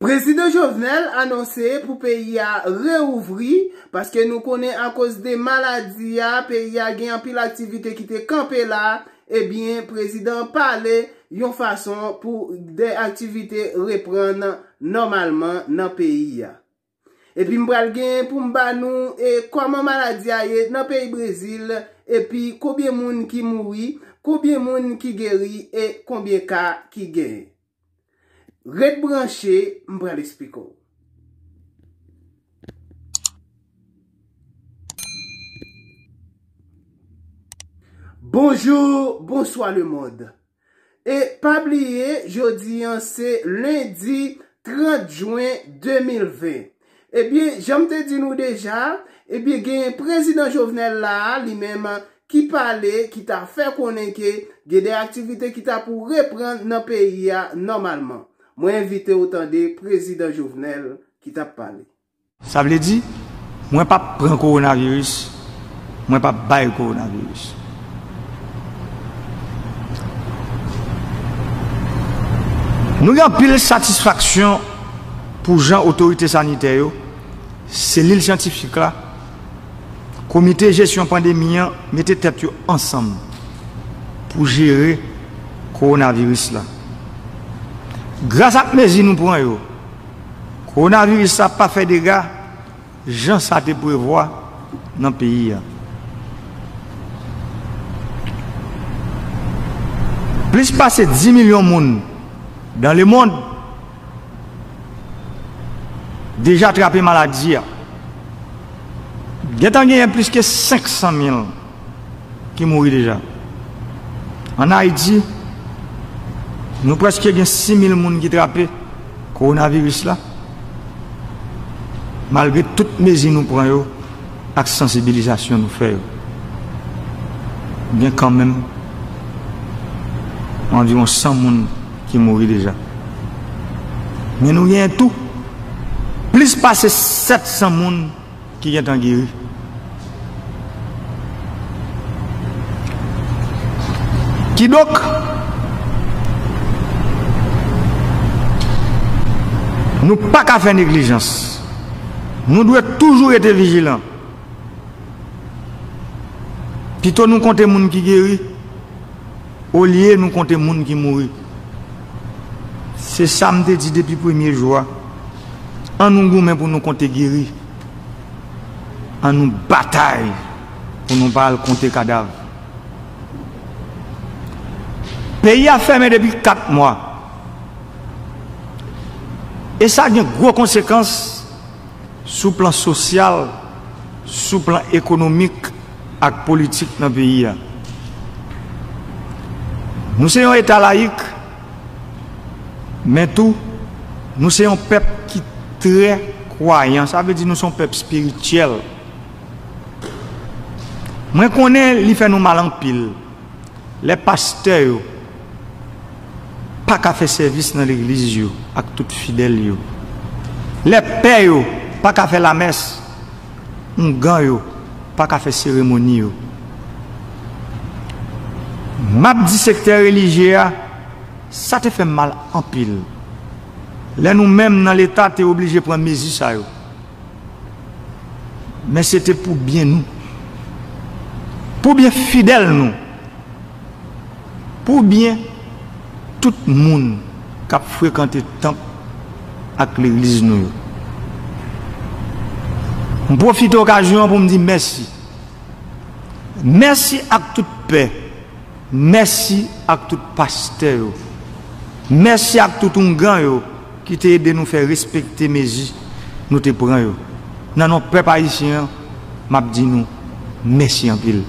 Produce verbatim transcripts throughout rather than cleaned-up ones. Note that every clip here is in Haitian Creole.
Prezidan Jovenel anonse pou peyi a reouvri, paske nou konnen akoz de maladi a, peyi a gen anpil aktivite ki te kanpe la, ebyen, prezidan an pale yon fason pou de aktivite reprann nòmalman nan peyi a. Epi m pral gen pou m ba nou e kòman maladi a ye nan peyi Brezil, epi konbyen moun ki mouri, konbyen moun ki geri e konbyen ka ki genyen. Ret branche, m pral esplike w. Bonjou, bonswa lemonn. E pa bliye, jodi an se lendi trant jen de mil ven. Ebyen, jan m te di nou deja, ebyen, gen prezidan Jovenel la a, li menm, ki pale, ki ta fè konnen ke gen de aktivite ki ta pou reprann nan peyi a nòmalman. Mwen envite w tande prezidan Jovenel ki t ap pale. Sa vle di, mwen p ap pran kowonaviris, mwen p ap bay kowonaviris. Nou gen anpil satisfaksyon pou jan otorite sanitè yo, selil syantifik la, komite jesyon pandemi an mete tèt yo ansanm pou jere kowonaviris la. Gras ak mezi nou pran yo, kowonaviris la pa fè dega jan sa te prevwa nan peyi a. Plis pase dis milyon moun dans le monde deja trape maladi a. Gentan genyen plis ke senk san mil ki mouri deja. Ann Ayiti, nou prèske gen sis mil moun ki trape kowonaviris la, malgre tout mezi nou pran yo ak sansibilizasyon nou fè yo. Gen kanmenm anviwon san moun ki mouri deja. Men nou genyen tou plis pase sèt san moun ki gentan geri. Kidonk, nou pa ka fè neglijans. Nou dwe toujou rete vijilan. Pito nou konte moun ki geri, olye nou konte moun ki mouri. Se sa m te di depi premye jou a. Ann nou goumen pou nou konte geri. Ann nou batay pou nou pa al konte kadav. Peyi a fèmen depi kat mwa. E sa gen gwo konsekans sou plan sosyal, sou plan ekonomik ak politik nan peyi a. Nou se yon eta layik, men tou, nou se yon pèp ki trè kwayan. Sa vle di nou se yon pèp espirityèl. Mwen konnen li fè nou mal anpil lè pastè yo pa ka fè sèvis nan legliz yo ak tout fidèl yo, lè pè yo pa ka fè lamès, oungan yo pa ka fè seremoni yo. M ap di sektè relijye a, sa te fè m mal anpil lè nou menm nan Leta te oblije pran mezi sa yo. Men se te pou byen nou, pou byen fidèl nou, pou byen tout moun k ap frekante tanp ak legliz nou yo. M pwofite okazyon an pou m di mèsi. Mèsi ak tout pè. Mèsi ak tout pastè yo. Mèsi ak tout oungan yo ki te ede nou fè respekte mezi nou te pran yo. Nan non pèp ayisyen an, m ap di nou mèsi anpil.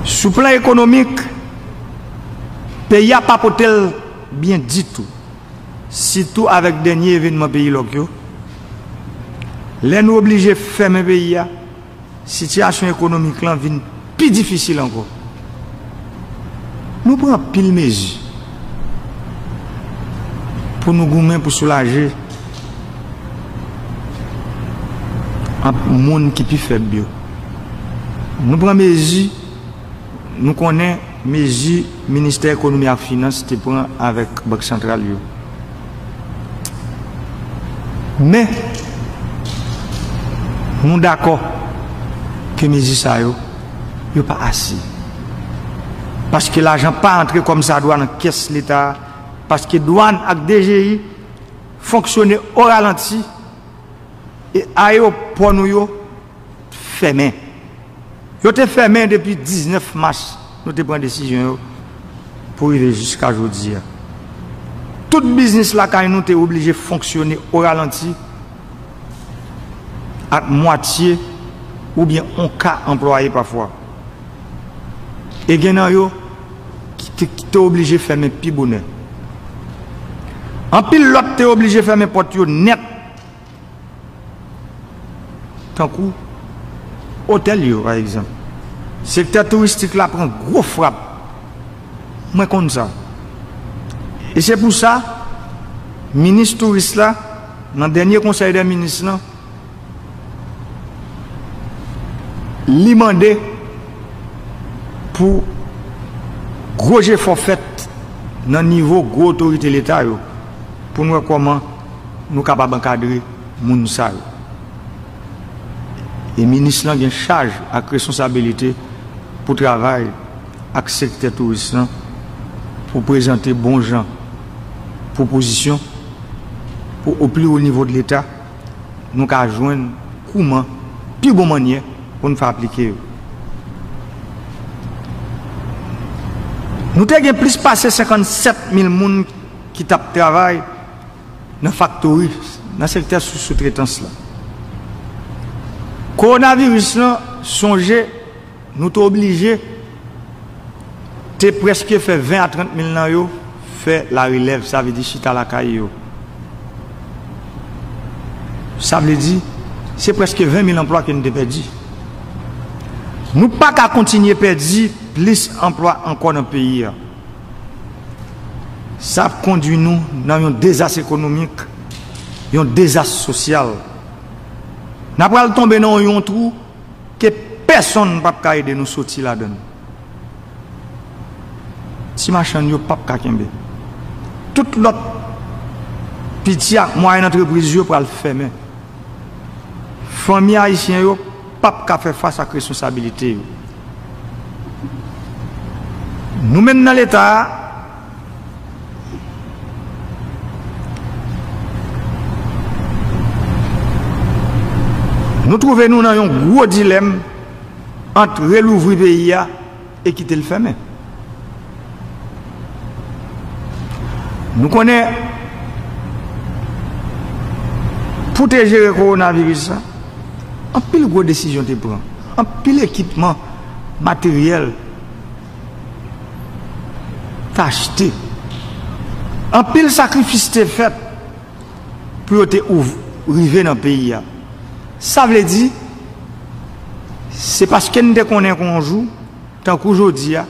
Sou plan ekonomik, peyi a pa pote l byen ditou, sitou avèk dènye evènman peyi lòk yo. Lè nou oblije fèmen peyi a, sitiyasyon ekonomik lan vin pi difisil ankò. Nou pran anpil mezi pou nou goumen pou soulaje an-, moun ki pi fèb yo. Nou pran mezi, nou konnen mezi Ministè Ekonomi ak Finans te pran avèk Bank Santral yo. Men, nou dakò ke mezi sa yo, yo pa ase. Paske lajan pa antre kòmsadwa nan kès Leta a, paske dwàn ak D G I fonksyone o ralanti, e ayewopò nou yo fèmen. Yo te fèmen depi diznèf mas, nou te pran desizyon yo pou rive jiska jodi a. Tout biznis lakay nou te oblije fonksyone o ralanti, ak mwatye oubyen on ka anplwaye pafwa. E gen nan yo ki te, ki te oblije fèmen pi bonè. Anpil lòt te oblije fèmen pòt yo nèt, tankou otèl yo, pa egzanp. Sektè touristik la pran gwo frap. Mwen konn sa. E se pou sa, minis touris la, nan dènye konsèy dè minis lan, li mande pou gwo jefò fèt nan nivo gwo otorite Leta yo, pou n wè kòman nou kapab ankadre moun sa yo. E minis lan gen chaj ak responsabilite pou travay ak sektè touris lan, pou prezante bon jan pwopozisyon pou o pli wo nivo de Leta, nou ka jwenn kouman pi bon mannyè pou n fè aplike yo. Nou te gen plis pase senkannsèt mil moun ki t ap travay nan faktori, nan sektè sou soutretans la. Kowonaviris lan, sonje, nou te oblije te prèske fè ven a trant mil nan yo fè larelèv, sa vle di chita lakay yo. Sa vle di, se prèske ven mil anplwa ke n te pèdi. Nou pa ka kontinye pèdi plis anplwa ankò nan peyi a. Sa ap kondwi nou nan yon dezas ekonomik, yon dezas sosyal. N a pral tonbe nan yon twou ke pèsonn p ap ka ede nou soti ladan l. Ti machann yo p ap ka kenbe. Tout lòt piti ak mwayèn antrepriz yo pral fèmen. Fanmi ayisyen yo p ap ka fè fas ak responsabilite yo. Nou menm nan Leta a, nou twouve nou nan yon gwo dilèm ant relouvri peyi a e kite l fèmen. Nou konnen, pou te jere kowonaviris la, anpil gwo desizyon te pran, anpil ekipman, materyèl t achte, anpil sakrifis te fèt pou yo te ouv-, rive nan peyi a. Sa vle di, se paske n te konnen kon yon jou, tankou jodi a,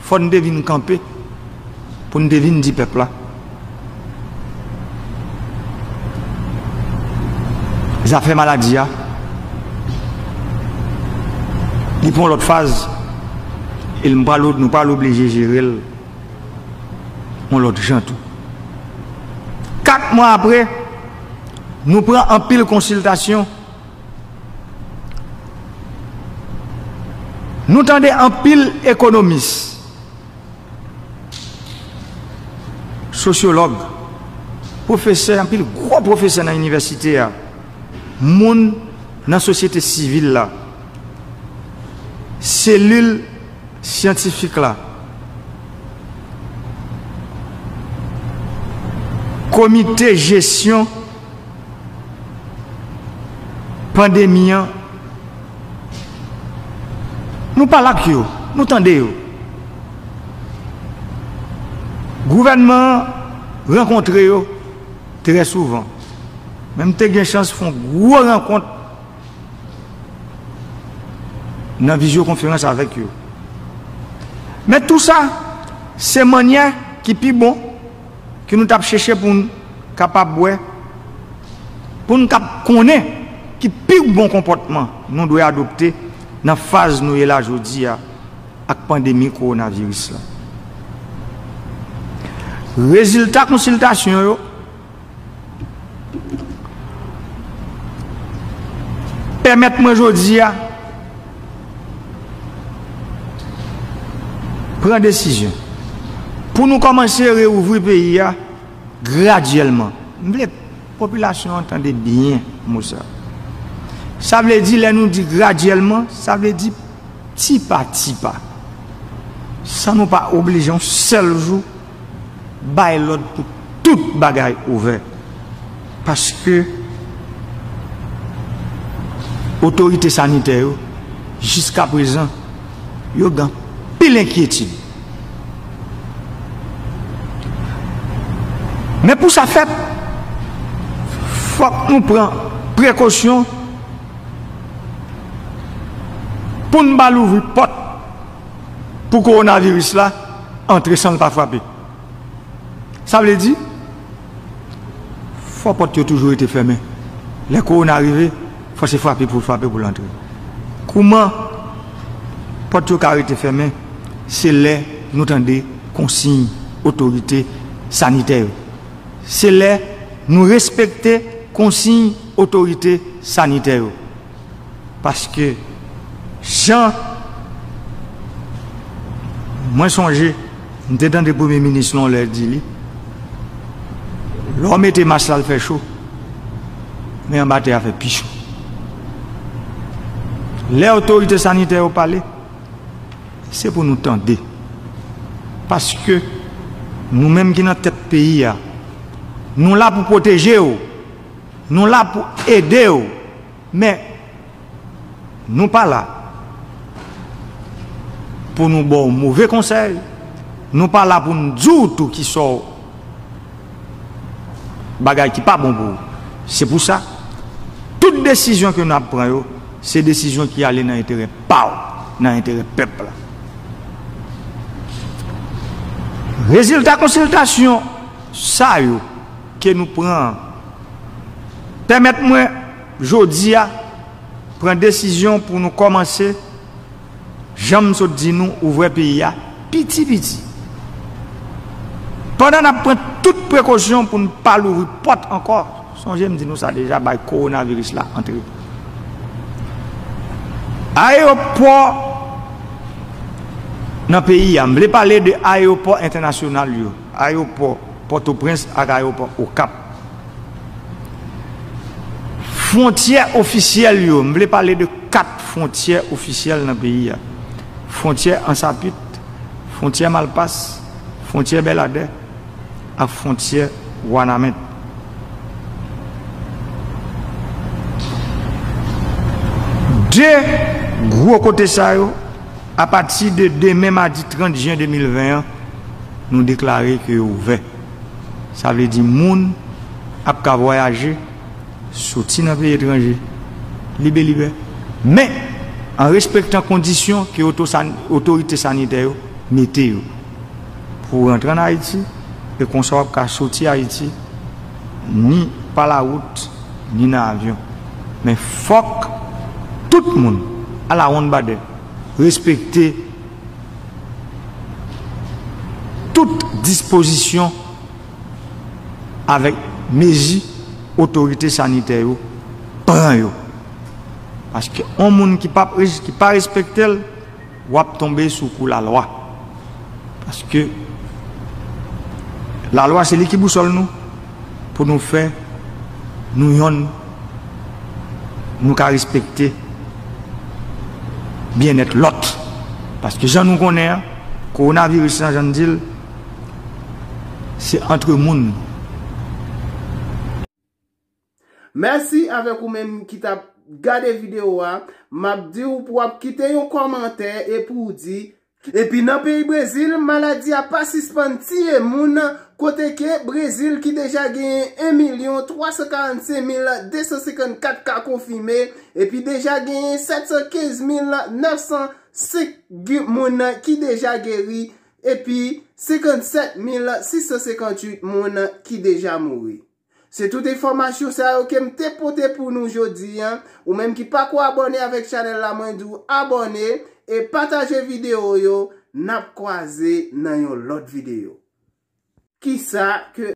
fò n te vin kanpe pou n te vin di pèp la, zafè maladi a, li pran yon lòt faz, e l pral, nou pral oblije jere l yon lòt jan tou. Kat mwa apre, nou pran anpil konsiltasyon. Nou tande anpil ekonomis, sosyològ, pwofesè, anpil gwo pwofesè nan inivèsite a, moun nan sosyete sivil la, selil syantifik la, komite jesyon pandemi an, nou pale ak yo, nou tande yo. Gouvènman an rankontre yo trè souvan. Men m te gen chans fè yon gwo rankont nan vizyokonferans avèk yo. Men tou sa, se mannyè ki pi bon ke nou t ap chèche pou n kapab wè, pou n kab konnen ki pi bon konpòtman nou dwe adopte nan faz nou ye la jodi a ak pandemi kowonaviris la. Rezilta konsiltasyon yo, Pèmèt mwen jodi a pran desizyon pou nou kòmanse reouvri peyi a gradyèlman. M vle popilasyon an tande byen mo sa. Sa vle di, lè nou di gradyèlman, sa vle di ti pa ti pa. San nou pa oblije yon sèl jou bay lòd pou tout bagay ouvè. Paske otorite sanitè yo, jiskaprezan, yo gen anpil enkyetid. Men pou sa fèt, fòk nou pran prekosyon pou n pa louvri pòt pou kowonaviris la antre san l pa frape. Sa vle di, fò pòt yo toujou rete fèmen. Lè kowona rive, fò se frape pou l frape pou l antre. Kouman pòt yo ka rete fèmen? Se lè nou tande konsiy otorite sanitè yo. Se lè nou respekte konsiy otorite sanitè yo. Paske jan mwen sonje, m te tande premye minis lan yon lè di li, lè w mete mas la, l fè cho, men anba tè a fè pi cho. Lè otorite sanitè yo pale, se pou nou tande. Paske nou menm ki nan tèt peyi a, nou la pou pwoteje w, nou la pou ede w, men nou pa la pou nou ba w move konsèy, nou pa la pou n di w tou ki sa w bagay ki pa bon pou ou. Se pou sa, tout desizyon ke n ap pran yo, se desizyon ki ale nan enterè pa w, nan enterè pèp la. Rezilta konsiltasyon sa yo ke nou pran an pèmèt mwen, jodi a, pran desizyon pou nou kòmanse, jan m sot di nou, ouvè peyi a piti piti. Pandan n ap pran tout prekosyon pou n pa louvri pòt ankò, sonje m di nou sa deja, bay kowonaviris la antre. Ayewopò nan peyi a, m vle pale de ayewopò entènasyonal yo, ayewopò Pòtoprens ak ayewopò Okap. Fwontyè ofisyèl yo, m vle pale de kat fwontyè ofisyèl nan peyi a. Fwontyè Ansapit, fwontyè Malpas, fwontyè Bèladè ak fwontyè Wanament. De gwo kote sa yo, apati de demen madi trant jen de mil ven an, nou deklare ke yo ouvè. Sa vle di moun ap ka vwayaje, soti nan peyi etranje, libe libe. Men, an respektan kondisyon ke oto-, otorite sanitè yo mete yo. Pou w rantre ann Ayiti, e konsa w ap ka soti Ayiti, ni pa lawout, ni nan avyon. Men fòk tout moun, alawonnbadè, respekte tout dispozisyon avèk mezi otorite sanitè yo pran yo. Paske yon moun ki pa, ki pa respekte l, w ap tonbe sou kou lalwa. Paske lalwa se li ki bousòl nou, pou nou fè nou yonn, nou ka respekte byennèt lòt. Paske jan nou konnen an, kowonaviris lan, jan n di l, se antre moun. Mèsi avèk ou menm ki t ap gade videyo a. M ap di w pou w ap kite yon kòmantè e pou w di, epi nan peyi Brezil, maladi a pa sispann tiye moun, kote ke Brezil ki deja genyen en milyon twa san karannsenk mil de san senkannkat ka konfime, epi deja genyen sèt san kenz mil nèf san senk moun ki deja geri, epi senkannsèt mil sis san senkantuit moun ki deja mouri. Se tout enfòmasyon sa yo ke m te pote pou nou jodi a. Ou menm ki pako abòne avèk chanèl la, mwen di w abòne e pataje videyo yo. N ap kwaze nan yon lòt videyo. Kisa ke